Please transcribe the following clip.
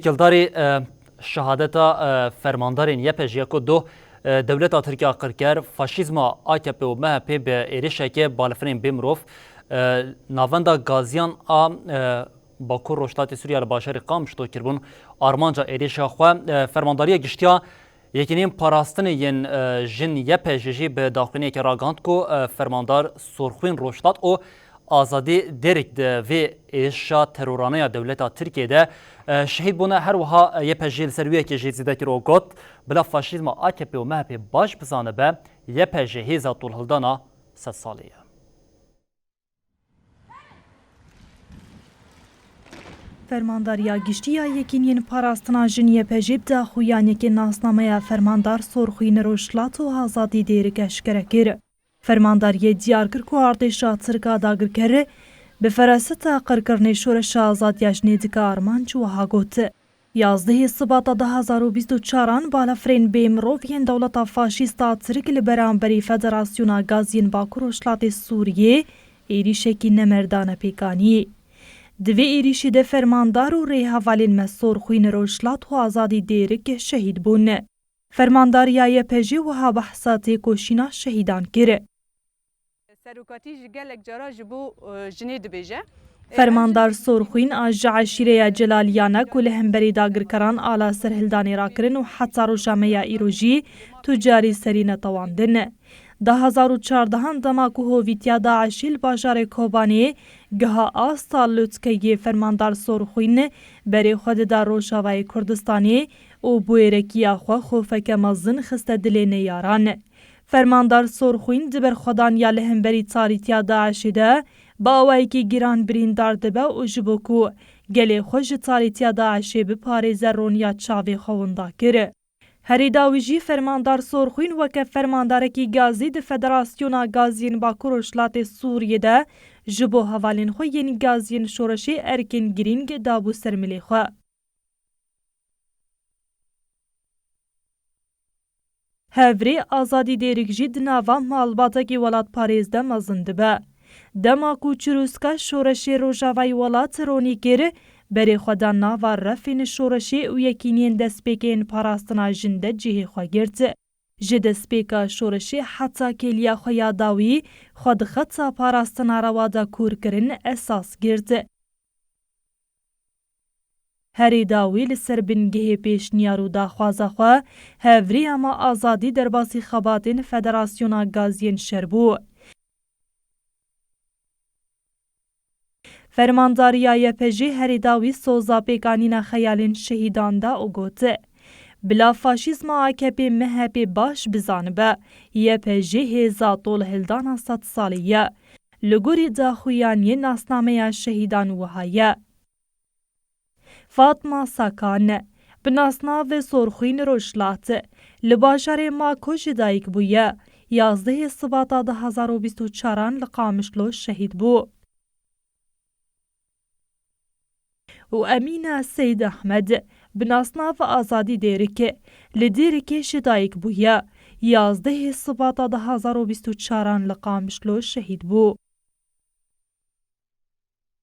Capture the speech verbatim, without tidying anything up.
Kildarî, e, şehadeta, e, fermandarên Y P G ku doh, e, dewleta Tirk a qirker, faşîzma A K P û M H P bi êrişeke balafirên bê mirov, e, navenda Gaziyan a, e, Bakur Rojhilatê Sûriye li bajarê Qamişlo kiribûn. Armanca êrişa xwe, e, Fermandariya Giştiya Yekîneyên Parastinê yên, e, Jin Y P G jî bi daxuyaniyeke ragihand ku, e, Fermandar Sorxwîn Rojhilat û Azadî Dêrik di vê êrişa terorane ya dewleta Tirkiyê de, e, şehîd bûne. Her wiha, e, Y P G li ser wî yekê jî zêde kir û got, bila faşîzma A K P û M H P baş bizanibe, Y P G hêza tolhildana sed salî ye. Fermandariya Giştî ya Yekîniyên Parastina Jin Y P G bi daxuyaniyekê nasnameya Fermandar Sorxwîn Rojhilat û Azadî Dêrik eşkere kir. Fermandariyê diyar kir ku artêşa Tirk a dagirker bi feraseta qirkirinê şoreşa azadiya jinê dike armanc wiha got. Yazdehê Sibata du hazar û bîst û çaran balafirên bê mirov yên dewleta faşîst a Tirk li beramberî Federasyona Gaziyên Bakur Rojhilatê Sûriyê êrîşekî nemerdane pêk anî. Di vê êrîşî de fermandar û rêhevalên me Sorxwîn Rojhilat û Azadî Dêrik şehîd bûn. Fermandariya Y P G wiha behsa têkoşîna şehîdan kir. Serokatî ji gelek cara ji bo, e, jinê dibêje. Fermandar Sorxwîn a ji eşîreya Celaliyane ku li hemberî dagirkeran ala serhildanê rakirin û heta roja me ya îro jî tu carî serî netewandin. Du hazar û çardehan dema ku hovîtiya DAIŞê li bajarê Kobanê giha asta lutkeyê Fermandar Sorxwîn berê xwe dida Rojavayê Kurdistanê û bûyêrekiya xwe xofeke mezin xiste dilê neyaran. Fermandar Sorxwîn di berxwedaniya li hemberî tarîtiya DAIŞê de bi awayekî giran birîndar dibe û ji bo ku gelê xwe ji tarîtiya DAIŞê biparêze roniya çavê xwe winda kir. Herî dawî jî Fermandar Sorxwîn weke fermandarekî gazî di Federasyona Gaziyên Bakur Rojhilatê Sûriyê de ji bo hevalên xwe yên gaziyên şoreşê erkên girîng dabû ser milê xwe. Hevrê Azadî Dêrik jî di nava malbatekî welatparêz de mezin dibe. Dema ku çirûska şoreşê rojavayî welat ronî kir, berê xwe da nava refên şoreşê û yekîniyên destpêkê yên parastina jin de cihê xwe girt. Ji destpêka şoreşê heta kêliya xwe ya dawî xwe di xeta parastina rewa de kûr kirin esas girt. Herî dawî li ser bingehê pêşniyar û daxwaza xwe, Hevrî Hema Azadî derbasî xebatên Federasyona Gaziyên Şer bû. Fermandariya Y P G herî dawî soza pêkanîna xeyalên şehîdan da û got, bila faşîzma A K P M H P baş bizanibe, Y P G hêza tolhildana sed salî ye. Li gorî daxuyaniyê nasnameya şehîdan wiha ye. Fatma Sakan, bi nasnavê Sorxwîn Rojhilat, li bajarê Mako ji dayik bûye, yazdehê Sibata du hazar û bîst û çaran li Qamişlo şehîd bû. Û Emîne Seyd Ehmed, bi nasnav Azadî Dêrikê, li Dêrikê ji dayik bûye, yazdehê Sibata du hazar û bîst û çaran li Qamişlo şehîd bû.